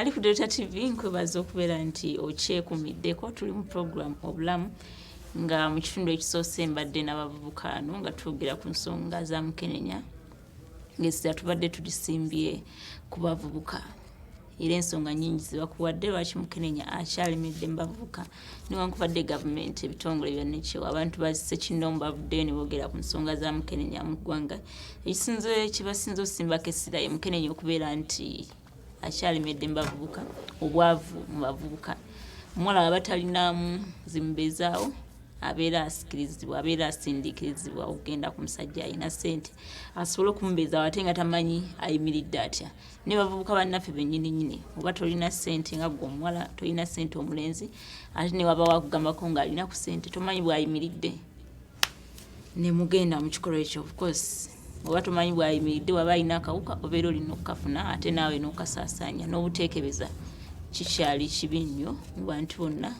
Ali ku Delta TV, nkwebaza okubeera nti okyekumiddeko. Tuli mu program Obulamu, nga mu kitundu ekisoose mbadde n'abavubuka ano nga twogera ku nsonga za mukenenya, ng'essira tubadde tulisimbye ku bavubuka, era ensonga nyingi zebakuwadde lwaki mukenenya akyalemedde mu bavubuka, newankubadde gavumenti, ebitongole byanekyewa, abantu basekinnoomu bavuddeyo ne boogera ku nsonga za mukenenya mu ggwanga. Ekisinze kibasinze osimbako essira ye mukenenya okubeera nti akyalemedde mu bavubuka, obwavu mu bavubuka, omuwala aba talinaamu zimubeezaawo, abeera asikirizibwa, abeera asindiikirizibwa okugenda ku musajja alina ssente asobole okumubeezaawo, ate nga tamanyi ayimiridde atya. Ne bavubuka bannaffe bennyini nnyini, oba tolina ssente nga gwe omuwala, tolina ssente omulenzi, ate ne waba wakugambako ng'alina ku ssente, tomanyi bw'ayimiridde, ne mugenda mu kikolwa ekyo. Of course, oba tomanyi bw'ayimiridde, waba alina akawuka, obeera olina okukafuna, ate naawe n'okasaasaanya. N'obuteekebeza kikyali kibi nnyo mu bantu bonna,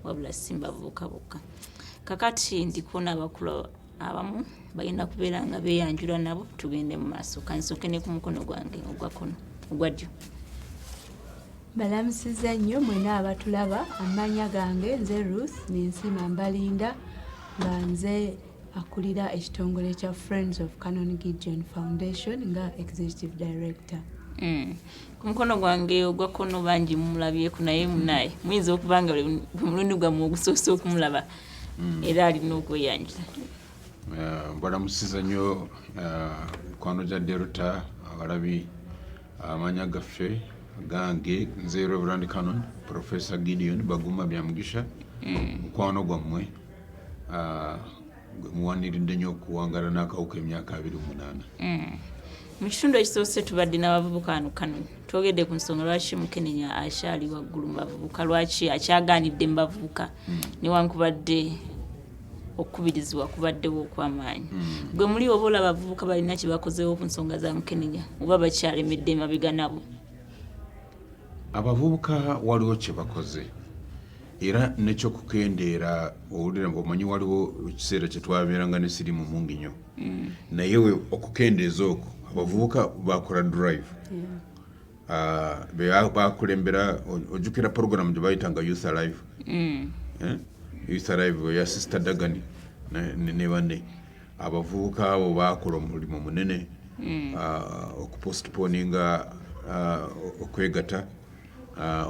wabula si mu bavubuka bokka. Kakati ndiko n'abakulu abamu, balina kubeera nga beeyanjula nabo, tugende mu maaso. Kansooke ne ku mukono gwange ogwa kkono, ogwa ddyo. Balamusiza nnyo mwena abatulaba. Amannya gange nze Ruth Ninsiima Mbalinda, nga nze akulira ekitongole kya Friends of Canon Gideon Foundation nga executive director. Ku mukono gwange ogwa kkono bangi mumulabyeko, naye munaye muyinza okuba nga bwe mulundi gwammwe ogusoose okumulaba, era alina okweyanjula. Mbalamusiza nnyo mikwano gya Delta, abalabi. Amanya gaffe gange nze Reverend Canon Professor Gideon Baguma Byamugisha, mukwano gwammwe gwe muwaniridde nnyo okuwangala n'akawuka emyaka 28. Mu kitundu ekisoose tubadde n'abavubuka wano kano, twogedde ku nsonga lwaki mukenenya akyali waggulu mu bavubuka, lwaki akyaganidde mu bavubuka newankubadde okukubirizibwa kubaddewo okw'amaanyi. Gwe muli oba olaba abavubuka balina kye bakozeewo ku nsonga za mukenenya, oba bakyalemedde emabega nabo? Abavubuka waliwo kye bakoze, era nekyokukendeera owulira omanyi waliwo ekiseera kye twabeeranga ne sirimu mungi nnyo, naye okukendeeza okwo abavubuka bakola drive. Ah, bakulembera. Ojjukira program gye bayitanga Youth Alive? Eh? Youth Alive ya Sister Dagani ne banne. Abavubuka abo bakola omulimu munene, okupostponinga okwegata,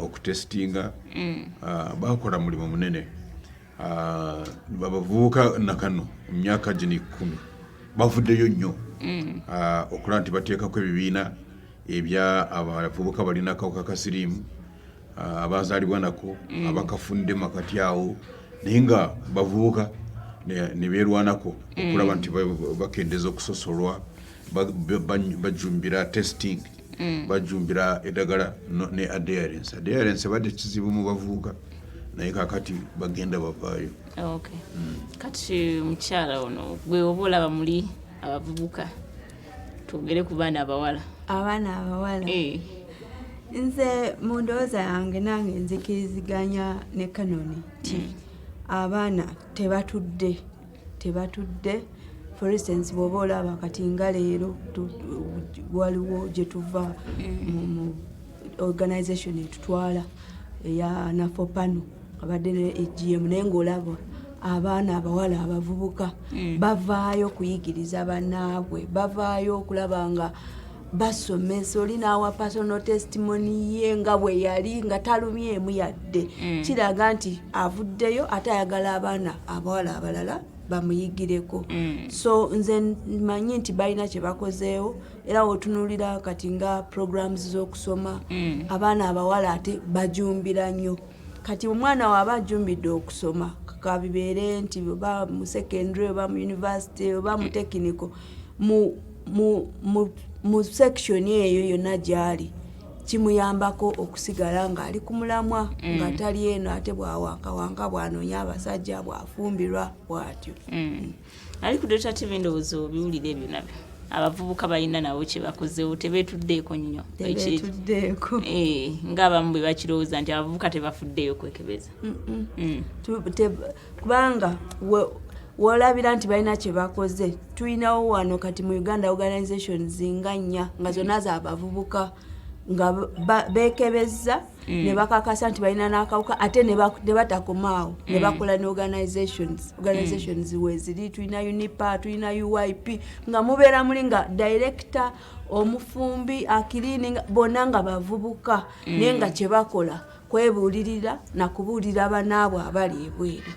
okutestinga. Bakola mulimu munene. Abavubuka nakano emyaka gino 10 bavuddeyo nnyo okulaba nti bateekako ebibiina ebya abavubuka balina akawuka ka siriimu, abazaalibwa nako, abakafunde makati awo, naye nga bavubuka ne beerwanako okulaba nti bakendeza okusosolwa, bajumbira testing, bajumbira eddagala ne adherence. Adherence ebadde kizibu mu bavubuka, naye kakati bagenda bavaayo. Okay. Kati mukyala ono, gwe oba olaba muli abavubuka, twogere ku baana abawala. Abaana abawala? Eh. Nze mu ndowooza yange, nange nzikiriziganya ne Kanoni nti abaana tebatudde, tebatudde. For instance, bw'oba olaba kati nga leero waliwo gye tuva mu organization etutwala eya Nafopano, abadde ne AGM, naye ng'olaba abaana abawala abavubuka bavaayo okuyigiriza bannaabwe, bavaayo okulaba nga basomesa. Oli n'awa personal testimony ye nga bwe yali nga talumyemu yadde. Kiraga nti avuddeyo, ate ayagala abaana abawala abalala bamuyigireko. So nze manyi nti balina kye bakozeewo, era wotunuulira kati nga programs z'okusoma, abaana abawala ate bajumbira nnyo. Kati omwana waaba ajumbidde okusoma, kabibeere nti oba mu secondary, oba mu university, oba mu technical, mu section eyo yonna gyali, kimuyambako okusigala ng'ali ku mulamwa, nga tali eno ate bwawankawanka, bwanoonya abasajja, bwafumbirwa bw'atyo. Ali ku Delta TV, ndowooza obiwulira ebyo nabyo. Abavubuka balina nabo kye bakozeewo, tebeetuddeeko nnyo. Tebeetuddeeko. Eh, ng'abamu bwe bakirowooza nti abavubuka tebafuddeeyo kwekebeza. Kubanga wolabira nti balina kye bakoze, tulinawo wano kati mu Uganda organizations nga nnya nga zonna z'abavubuka. Nga bekebezza ne bakakasa nti balina n'akawuka, ate ne batakomaawo, ne bakola ne organizations. Organizations weziri, tulina UNIPA, tulina UYP, nga mubeera muli nga director, omufumbi, acleaning, bonna nga bavubuka, naye nga kyebakola kwebuulirira nakubuulira banaabwe abali ebweru.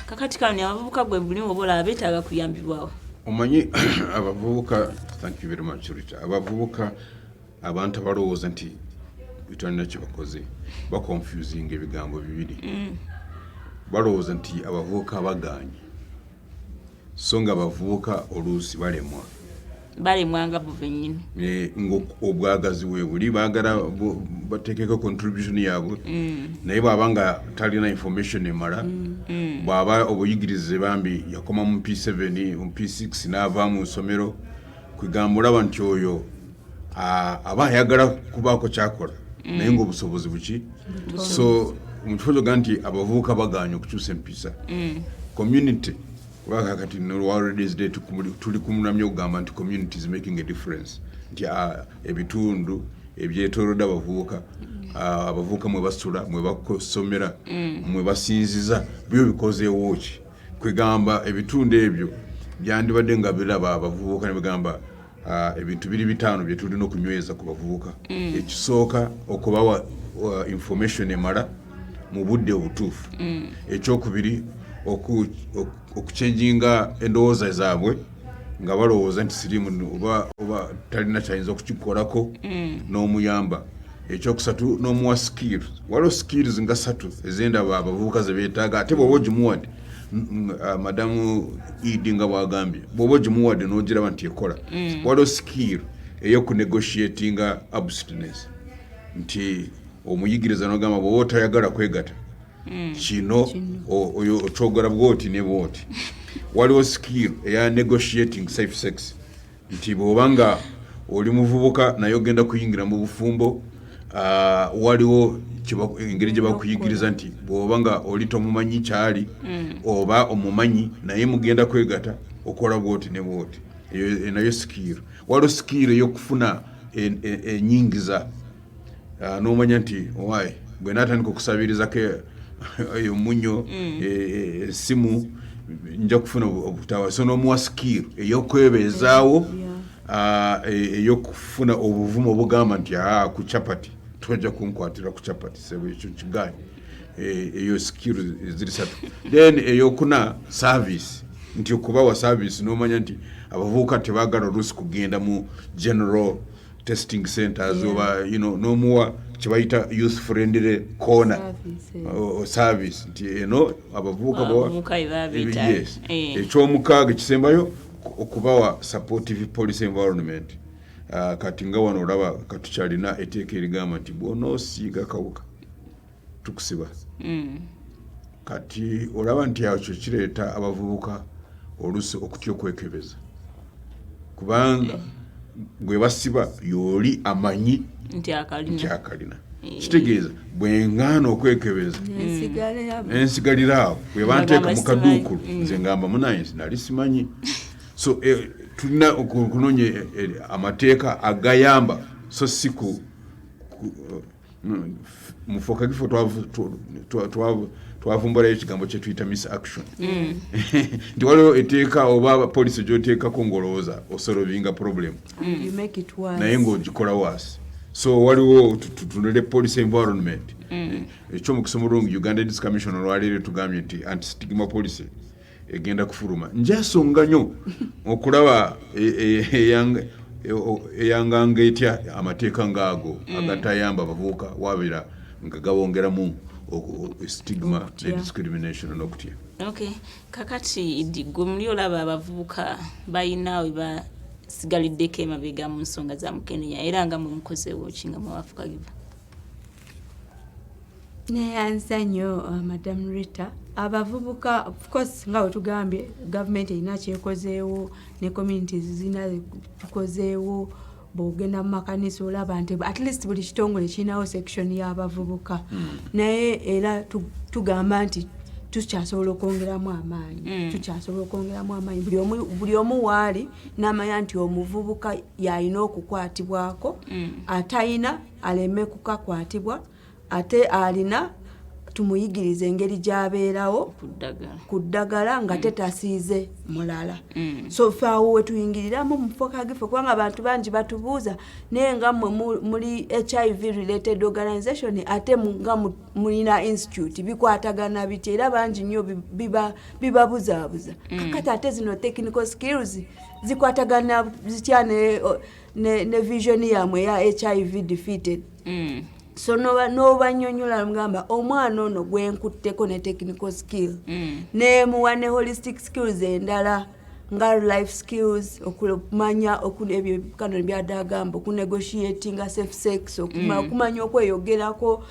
Kakati kano abavubuka gwe buli oba olaba beetaaga kuyambibwawo? Omanyi abavubuka, thank you very much, Rita. Abavubuka, abantu abalowooza nti talina kyebakoze baconfusinga ebigambo bibiri. Balowooza nti abavubuka baganye, so nga abavubuka oluusi balemwa. Balemwanga bo bennyini. Nga obwagazi bwe buli, baagala bateekeko contribution yaabwe, naye bw'aba nga talina information emala, bw'aba obuyigirize bambi yakoma mu P7, mu P6 n'ava mu ssomero, kwegamba olaba nti oyo aba ayagala kubaako kyakola, naye ngaobusobozi buki. So mu kifo kyoga nti abavubuka baganye okukyusa empisa, community, kuba kakati World Day tuli kumulamya okugamba nti community is making a difference, nti ebitundu ebyetoolodde abavubuka, abavubuka mwe basula, mwe basomera, mwe basinziza, byo bikozeewo ki? Kwegamba ebitundu ebyo byandibadde nga biraba abavubuka ne bigamba, ebintu biri bitaano bye tulina okunyweza ku bavubuka. Ekisooka, okubawa information emala mu budde obutuufu. Ekyokubiri, okuchanginga endowooza zaabwe nga balowooza nti siriimu oba talina kyayinza okukikolako, n'omuyamba. Ekyokusatu, n'omuwa skills. Waliwo skills nga ssatu ezendaba abavubuka ze beetaaga, ate bw'oba ogimuwadde, madamu Idi nga bwagambye, bw'oba ogimuwadde n'ogiraba nti ekola. Waliwo skill ey'okunegotiatinga abstinence, nti omuyigiriza n'ogamba, bw'oba otayagala kwegata kino, oyo okyogera bwoti ne bwoti. Waliwo skill eya negotiating safe sex, nti bw'oba nga oli muvubuka naye ogenda kuyingira mu bufumbo, waliwo engeri gye bakuyigiriza nti bw'oba nga oli tomumanyi kyali oba omumanyi naye mugenda kwegata, okola bwoti ne bwoti. Eyo nayo skill. Waliwo skill ey'okufuna enyingiza, n'omanya nti owaaye bwe naatandika okusabirizako omunyo, essimu, nja kufuna obutawa. So n'omuwa skill ey'okwebeezaawo, ey'okufuna obuvumu obugamba nti, aa, ku chapati tojja kunkwatira ku chapati, sebo, ekyo kiganye. Eyo skill ziri satu. Then eyokuna, service, nti okubawa service n'omanya nti abavubuka tebaagala oluusi kugenda mu general testing centers, oba n'omuwa kyebayita youth friendly corner. Service, eh. Service nti eno abavubuka Abavubuka bye baba beetaaga. Yes. Ekyomukaaga ekisembayo, okubawa supportive policy environment. Kati nga wano olaba katukyalina etteeka erigamba nti bw'onoosiiga kawuka tukusiba. Kati olaba nti ekyo kireeta abavubuka oluusi okutya okwekebeza, kubanga gwe basiba y'oli amanyi nti akalina. Nti akalina. Kitegeeza bwe ŋŋaana okwekebeza, nensigalira awo, bwe banteeka mu Bagamba kaduukulu, simanyi. Nze ngamba munaye nali simanyi. So tulina okunoonya amateeka agayamba, so si ku mufokagifo twavumbulayo ekigambo kyetuyita miss action, nti waliwo etteeka oba policy gyoteekako ng'olowooza osolvinga problem, You make it worse. Naye ng'ogikola worse. So waliwo tutunule policy environment. Ekyomukisa omulungi, Uganda AIDS Commission olwaleero tugambye nti anti-stigma policy egenda kufuluma. Njasonga nnyo okulaba eyanganga etya amateeka ngaago agatayamba abavubuka, wabeera nga gabongeramu stigma ne Okutya. discrimination n'okutya. Okay, kakati Idi, gwe muli olaba abavubuka balina we basigaliddeko emabega mu nsonga za mukenenya, era nga mwe mukozeewo ki nga mwewafukagiva? Neyanza nnyo, Madam Rita. Abavubuka, of course, nga bwe tugambye, gavumenti erina kyekozeewo ne communities zirina tukozeewo. Bw'ogenda mu makanisa olaba nti at least buli kitongole kirinawo section y'abavubuka, naye era tugamba nti Tukyasobola okwongeramu amaanyi, tukyasobola okwongeramu amaanyi. Buli omu waali n'amanya nti omuvubuka yalina okukwatibwako, atayina aleme kukakwatibwa, ate alina tumuyigirize engeri gy'abeerawo ku ddagala, ku ddagala nga tetasiize mulala. So ffe awo wetuyingiriramu mu FOCAGIFO, kubanga abantu bangi batubuuza, naye nga mmwe muli HIV related organization, ate nga mulina institute, bikwatagana bitya? Era bangi nnyo bibabuzaabuza. Kakati ate zino technical skills zikwatagana zitya ne vision yammwe eya HIV defeated? So n'obanyonyola, mugamba omwana ono gwenkutteko ne technical skill, nemuwa ne holistic skills endala nga life skills, okumanya ebyo kano byadagamba, okunegotiatinga safe sex, okumanya okweyogerako,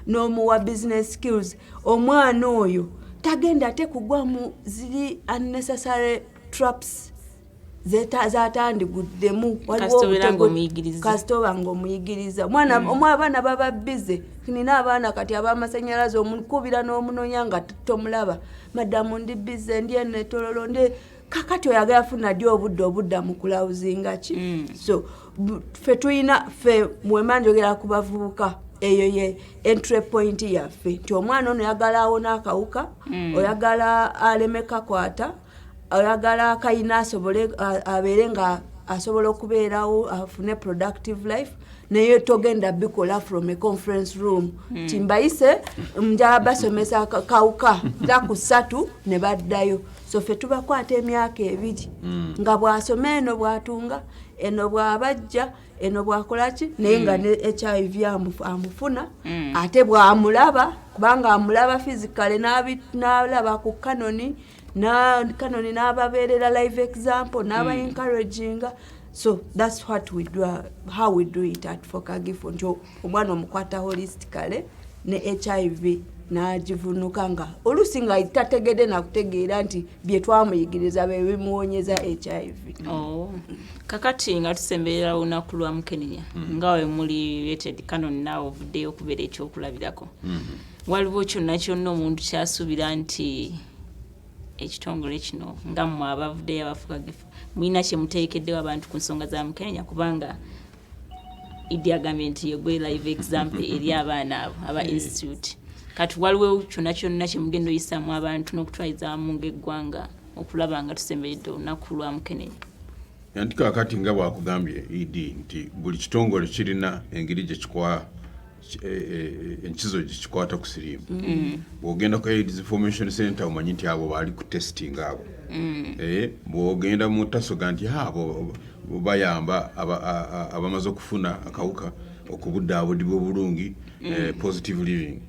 n'omuwa business skills, omwana oyo tagenda ate kugwa mu ziri unnecessary traps zaatandiguddemu. Kasita obeera ng'omuyigiriza. Kasita oba ng'omuyigiriza omwana. Abaana baba bize. Nina abaana kati ab'amasanyalaze, omukubira n'omunonya nga tomulaba. "Madamu, ndi bize, ndi enetololo, ndi." Kakati oyagala funa ddi obudde obudda mu kulawuzinga ki? So ffe tuyina, ffe mwema njogera ku bavubuka, eyo ye entry point yaffe, nti omwana ono oyagala awona akawuka, oyagala aleme kakwata, oyagala akayina asobole abeere nga asobola okubeerawo, afune productive life. Naye togenda bikola from a conference room ti mbayise, njala basomesa kawuka naku 3 ne baddayo. So ffe tubakwata emyaka 2, nga bw'asoma eno, bw'atunga eno, bw'abajja eno, bw'akolaki, naye nga ne HIV amufuna. Ate bw'amulaba, kubanga amulaba physically, n'alaba ku kanoni, na kanoni n'ababeerera live example, n'aba encouraginga. So that's what we do, how we do it at FOCAGIFO, nti omwana omukwata holistically ne HIV n'agivunuka, nga oluusi nga tategedde nakutegeera nti bye twamuyigiriza bye bimuwonyeza HIV. Oh. Kakati nga tusemberera olunaku lwa mukenenya, nga we muli rated canon, naawe ovuddeyo okubeera ekyokulabirako, waliwo kyonna kyonna omuntu kyasuubira nti ekitongole kino, nga mmwe abavuddeyo aba FOCAGIFO, mulina kye muteekeddewo abantu ku nsonga za mukenenya? Kubanga Idi agambye nti yegwe live example eri abaana abo aba institute. Kati waliwo kyonna kyonna kyemugenda oyisaamu abantu n'okutwalizaamu ng'eggwanga okulaba nga tusemberedde olunaku lwa mukenenya? Anti kaakati nga bwakugambye Ed nti buli kitongole kirina engeri gyekikwa enkizo gyekikwata ku siriimu. Bw'ogenda ku AIDS Information Center, omanyi nti abo baali ku testing abo. Bw'ogenda mu TASOGA nti abo bayamba abamaze okufuna akawuka okubuddaabudibwa obulungi, positive living.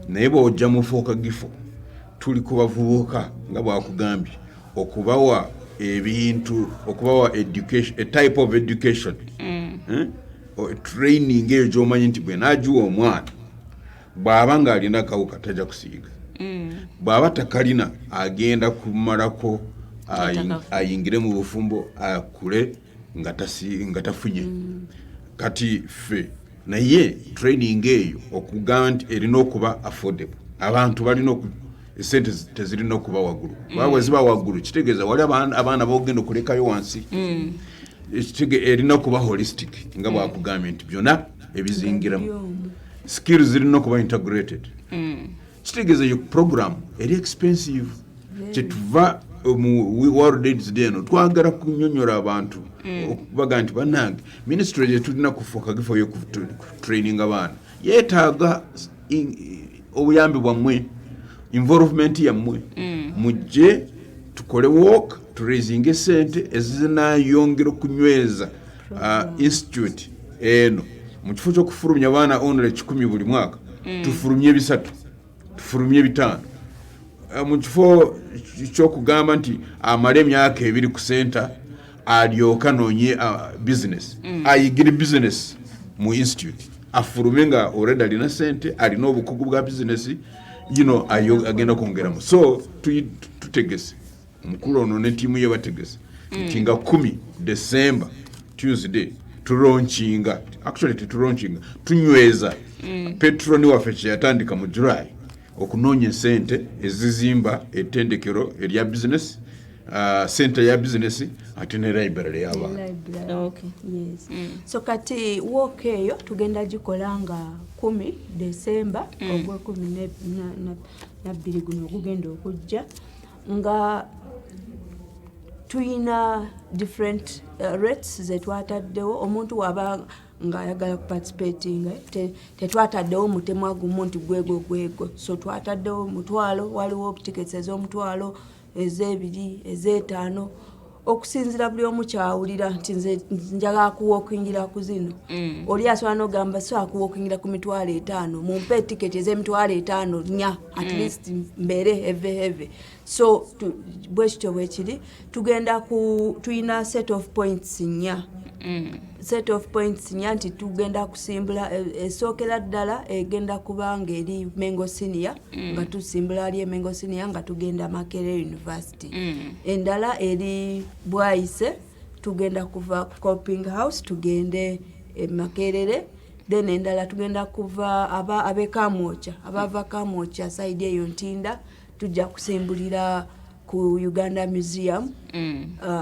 Naye bw'ojja mu FOCAGIFO, tuli ku bavubuka, nga bwakugambye, okubawa ebintu, okubawa education, a type of education, Eh? Training eyo gyomanyi nti bwe naagiwa omwana, bw'aba ng'alina akawuka tajja kusiiga, bw'aba takalina agenda kumalako Atakafuna. Ayingire mu bufumbo, akule nga tafunye. Kati ffe naye training eyo okugamba nti erina okuba affordable, abantu balina esente tezirina okuba waggulu, kuba bwe ziba waggulu kitegeeza wali abaana bogenda okulekayo wansi. Erina okuba holistic, nga bwakugambye nti byonna ebizingiramu. By'omu. Skills zirina okuba integrated. Kitegeeza eyo program eri expensive. Kyetuva mu World AIDS Day eno twagala kunyonyola abantu, okubaga nti bannange, ministry gyetulina ku FOCAGIFO yokutraining abaana yeetaaga obuyambi bwammwe, involvement yammwe. Mujje tukole work, turaisinge esente ezinayongera okunyweza institute eno. Mu kifo ky'okufulumya abaana only 100 buli mwaka, tufulumye 300, tufulumye 500. Mu kifo ky'okugamba nti amale emyaka 2 ku center alyoka anoonye business, ayigire business mu institute, afulume nga already alina sente, alina obukugu bwa business, agenda kwongeramu. So tutegese omukulu ono ne tiimu ye bategese nti nga 10 December, Tuesday, tulaunchinga, actually tetulaunchinga, tunyweza patron waffe kyeyatandika mu July. Okunoonya esente ezizimba ettendekero erya business, center ya business, ate ne library y'abaana. Library. Okay. Yes. So kati walk eyo tugenda gikola nga 10 December, ogwekumi na bbiri guno ogugenda okujja, nga tuyina different rates zetwataddewo. Omuntu waba ng'ayagala kuparticipatinga, tetwataddewo mutemwa gumu nti gwego gwego. So twataddewo 500, waliwo tickets ez'omutwalo, ez'ebiri, ez'etaano, okusinzira buli omu kyawulira nti nze njagala kuwalkingira ku zino. Oli asobola n'ogamba, so akuwalkingira ku 50,000, mumpe tiketi ez'emitwalo 5 nnya, at least mbeere heavy heavy. So bwe kityo bwe kiri. Tugenda ku, tuyina set of points nnya, set of points nnya nti tugenda kusimbula. Esookera ddala egenda kuba ng'eri Mengo Senior, nga tusimbula ali emengo Senior nga tugenda Makerere University. Endala eri Bwayise, tugenda kuva Kolping House tugende e Makerere. Then endala tugenda kuva aba abekamwokya, abava Kamwokya side eyo Ntinda, tujja kusimbulira ku Uganda Museum.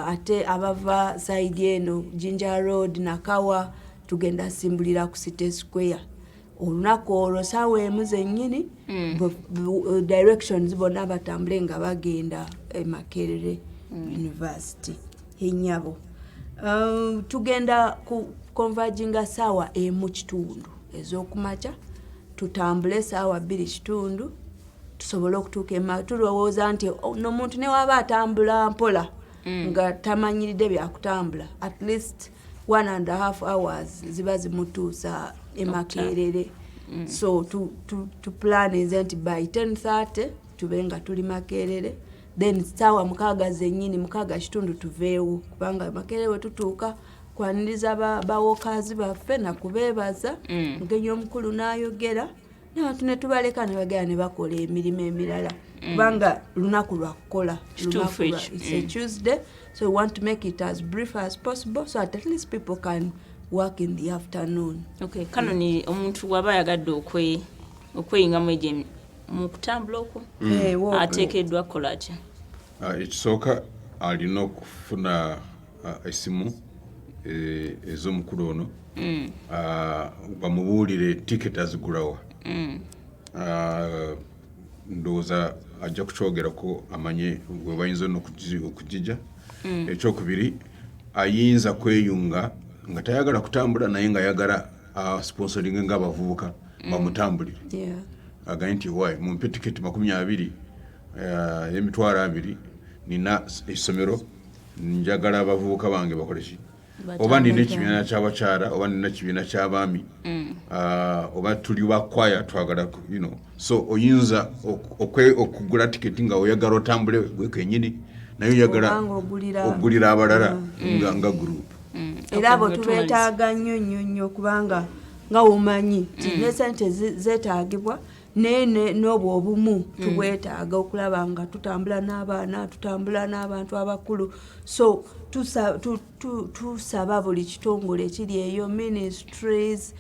Ate abava side eno Jinja Road, Nakawa, tugenda simbulira ku City Square olunaku olwo saawa 1 zennyini. Directions bonna batambule nga bagenda e Makerere University. Ennyabo, tugenda ku converginga saawa 1:15 ez'okumakya, tutambule saawa 2:15 tusobole okutuuka ema. Tulowooza nti, oh, n'omuntu ne waba atambula mpola nga tamanyiridde byakutambula, at least 1.5 hours ziba zimutuusa emakerere. So tuplaninze nti by 10:30 tube nga tuli Makerere, then saawa 6 zennyini, 6:15 tuveewo, kubanga Makerere we tutuuka kwaniriza bawalkers baffe nakubeebaza. Mugenyi omukulu n'ayogera n'abantu ne tubaleka ne bagenda ne bakola emirimu emirala, kubanga lunaku lwakukola. Kituufu Lunaku ekyo. It's a Tuesday, so we want to make it as brief as possible so that at least people can work in the afternoon. Okay, Kanoni, omuntu bw'aba ayagadde okweyingamu egyo mu kutambula okwo, Eh, ateekeddwa kukola atya? Ekisooka alina okufuna essimu ez'omukulu ono, bamubuulire tiketi azigulawa. Ndowooza ajja kukyogerako amanye bwe bayinza okugijja. Ekyokubiri, ayinza kweyunga nga tayagala kutambula, naye nga ayagala sponsoringe ng'abavubuka bamutambulire, agambe nti, "Wai, mumpe tiketi 20 y'emitwalo 20, nina essomero, njagala abavubuka bange bakole ki, oba nina ekibiina ky'abakyala, oba nina ekibiina ky'abaami, oba tuli bakwaya, twagala so oyinza okugula tiketi nga oyagala otambule gwe kenyini, naye oyagala Obanga ogulira abalala nga group. Era abo Okay, nga tumaliza. tubeetaaga nnyo nnyo nnyo, kubanga nga womanyi nti ne sente zeetaagibwa, naye n'obwo obumu tubwetaaga okulaba nga tutambula n'abaana, tutambula n'abantu abakulu. So tusaba buli kitongole ekiri eyo, ministries,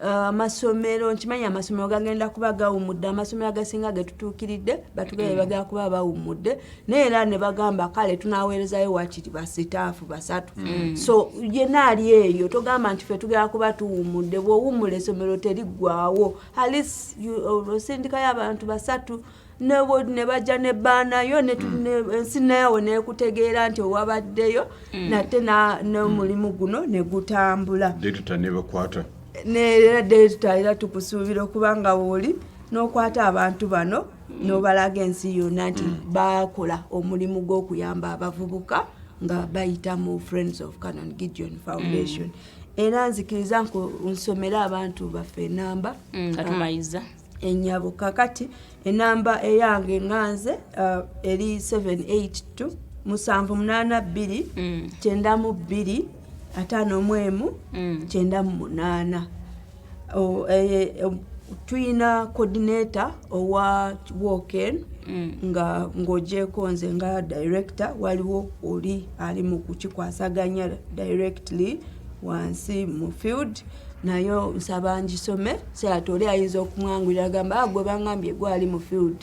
amasomero. Nkimanyi amasomero gagenda kuba gawumudde, amasomero agasinga getutuukiridde batugere bagenda kuba bawumudde, naye era ne bagamba, kale tunaweerezayo wakiri basitaafu basatu. So yenna ali eyo, togamba nti ffe tugenda kuba tuwumudde. Bw'owummula essomero teriggwawo. At least osindikayo abantu basatu ne bajja nebbaanayo, ensi nayawe nekutegeera nti owabaddeyo nate n'omulimu guno ne gutambula. Delta nebakwata. Era Delta, era tukusuubira okuba nga wooli n'okwata abantu bano n'obalaga ensi yonna nti bakola omulimu gw'okuyamba abavubuka nga bayita mu Friends of Canon Gideon Foundation. Era nzikiriza nsomere abantu baffe enamba. Nga tumaliza. Ennyabo, kakati enamba eyange nganze eri 782 782 92 51 98. Tuyina coordinator owa walk eno, nga ng'ogyeko nze nga director, waliwo oli ali mu kukikwasaganya directly wansi mu field. Nayo nsaba ngisome, so ate oli ayinza okumwangulira agamba, "Ah, gwe bangambye gwali mu field,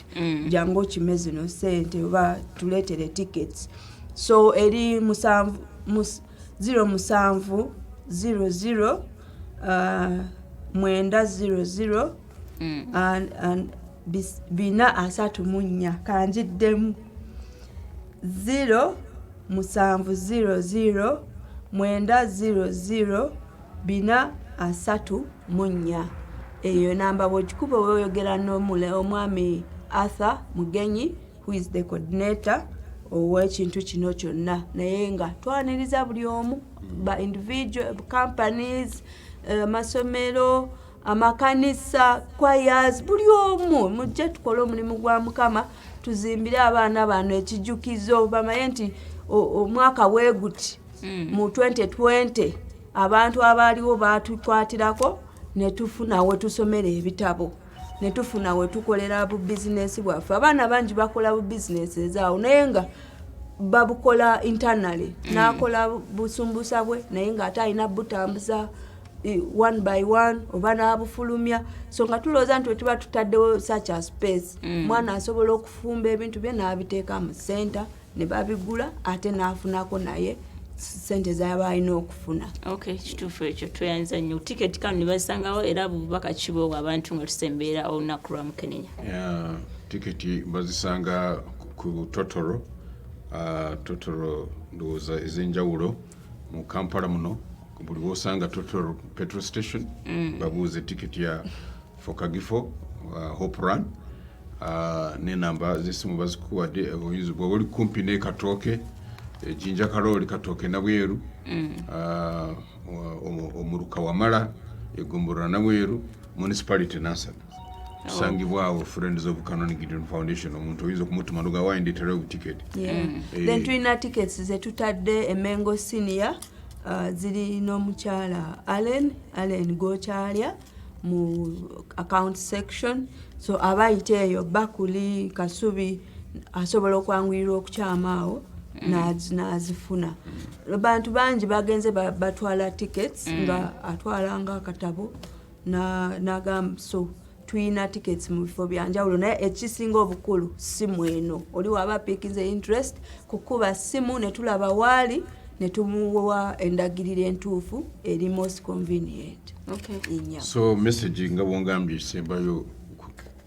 jangu okime zino sente oba tuleetere tickets." So eri 7 07 00 9 00 and 434. Kanjiddemu: 0 7 00 9 00 4 34. Eyo namba bwekikuba oba oyogera n'omwami Arthur Mugenyi, who is the coordinator ow'ekintu kino kyonna. Naye nga twaniriza buli omu, ba individual, companies, amasomero, amakanisa, choirs, buli omu mujje tukole omulimu gwa Mukama, tuzimbire abaana bano ekijjukizo, bamanye nti omwaka bwe guti mu 2020 abantu abaaliwo batukwatirako ne tufuna we tusomera ebitabo, ne tufuna we tukolera bu bizinesi bwaffe. Abaana bangi bakola bu bizinesi ezaawo, naye nga babukola internally, n'akola busumbusa bwe, naye ng'ate alina butambuza one by one oba n'abufulumya. So nga tulowooza nti wetuba tutaddewo such a space, mwana asobola okufumba ebintu bye n'abiteeka mu center ne babigula, ate n'afunako naye sente zaba alina okufuna. Ok, kituufu ekyo, tweyanza nnyo. Tiketi kano ne bazisangawo, era bubaka kibowa abantu nga tusembeera olunaku lwa mukenenya? Yeah, tiketi bazisanga ku Total, Total ndowooza ez'enjawulo mu Kampala muno. Buli wosanga Total petrol station, babuuze tiketi ya Fokagifo Hope Run, nenamba zesimu bazikuwadde. Oyinza bw'oba oli kumpi ne Katooke, Jinja Kalooli, Katooke, Nabweru, omuluka Wamala, egombolola Nabweru, municipality Nansana, tusangibwawo Friends of Canon Gideon Foundation. Omuntu oyinza okumutuma noga wayindeterayo butiketi. Yeah. Then tulina tickets zetutadde Emengo Senior, ziri n'omukyala Allen Gokyalya mu account section. So abayita eyo Bakuli Kasubi asobola okwanguyirwa okukyama awo n'azifuna. Bantu bangi bagenze batwala tickets, nga atwala nga akatabo n'agamba. So tuyina tickets mu bifo byanjawulo, naye ekisinga obukulu simu eno. Oli waba pikinze interest, kukuba simu ne tulaba waali ne tumuwa endagiriro entuufu eri most convenient. Enya. So message nga bwongambye ekisembayo,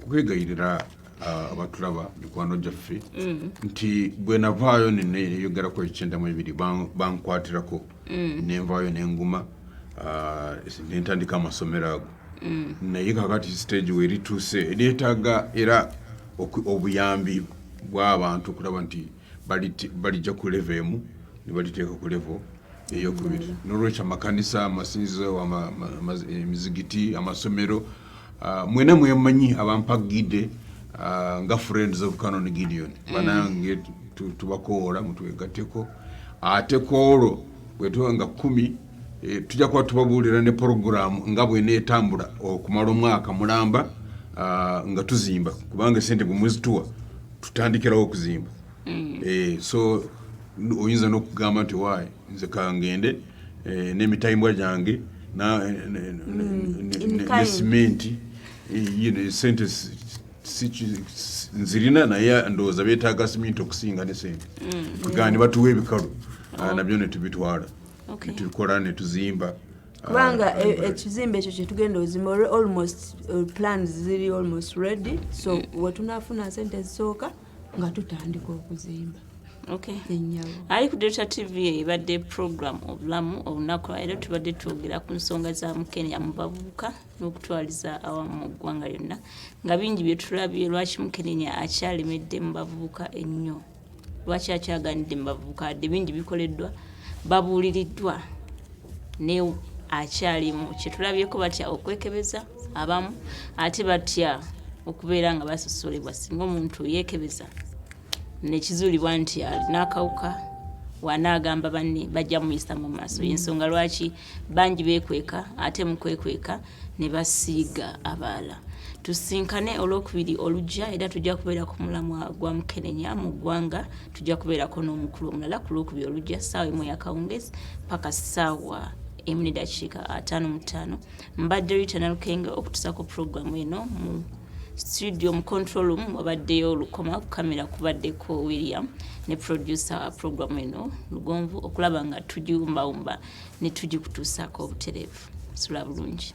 kwegayirira abatulaba, mikwano gyaffe, nti bwe navaayo neneyogerako 92, bankwatirako nenvaayo nenguma, nentandika amasomero ago. Naye kakati stage werituuse eryetaaga era obuyambi bw'abantu okulaba nti balijja ku level emu ne baliteeka ku level eyokubiri. Nolwekyo amakanisa, amasinzizo, emizigiti, amasomero, mwena mwemanyi abampagidde, nga Friends of Canon Gideon, banange tubakoola mutwegatteko. Ate kwolwo bwetuba nga 10, tujja kuba tubabuulira ne poroguramu nga bweneetambula okumala omwaka mulamba, nga tuzimba, kubanga esente bwe muzituwa tutandikirawo okuzimba. So oyinza n'okugamba nti waayi nze kangende n'emitayimbwa gyange In ne kind. simenti, sente nzirina, naye ndowooza beetaaga siminti okusinga ne sente. Kugamba ne batuwa ebikalu, nabyo ne tubitwala ne tubikola ne tuzimba. Kubanga ekizimbe ekyo kyetugenda ozimba, almost plans ziri almost ready. So wetunafuna sente ezisooka nga tutandika okuzimba. Ennyabo. Ali ku Delta TV, ebadde program Obulamu. Olunaku lwaleero tubadde twogera ku nsonga za mukenenya mu bavubuka n'okutwaliza awamu mu ggwanga lyonna, nga bingi bye tulabye. Lwaki mukenenya akyalemedde mu bavubuka ennyo? Lwaki akyaganidde mu bavubuka? Adde bingi bikoleddwa, babuuliriddwa, ne akyalimu. Kyetulabyeko, batya okwekebeza abamu, ate batya okubeera nga basosolebwa. Singa omuntu yeekebeza nekizuulibwa nti alina akawuka, wanaagamba banne bajja muyisa mu maaso. Yensonga lwaki bangi beekweka, ate mu kwekweka ne basiiga abalala. Tusinkane Olwokubiri olujja, era tujja kubeera ku mulamwa gwa mukenenya mu ggwanga. Tujja kubeerako n'omukulu omulala ku Lwokubiri olujja, ssaawa 1 yakawungezi paka ssaawa Emu ne dakiika 55. Mbadde Rita Nalukenge okutusako puroguramu eno. Mu studio, mu control room wabaddeyo Olukoma, ku kamera kubaddeko William ne producer wa puroguramu eno Lugonvu, okulaba nga tugiwumbawumba ne tugikutuusaako obutereevu. Sula bulungi.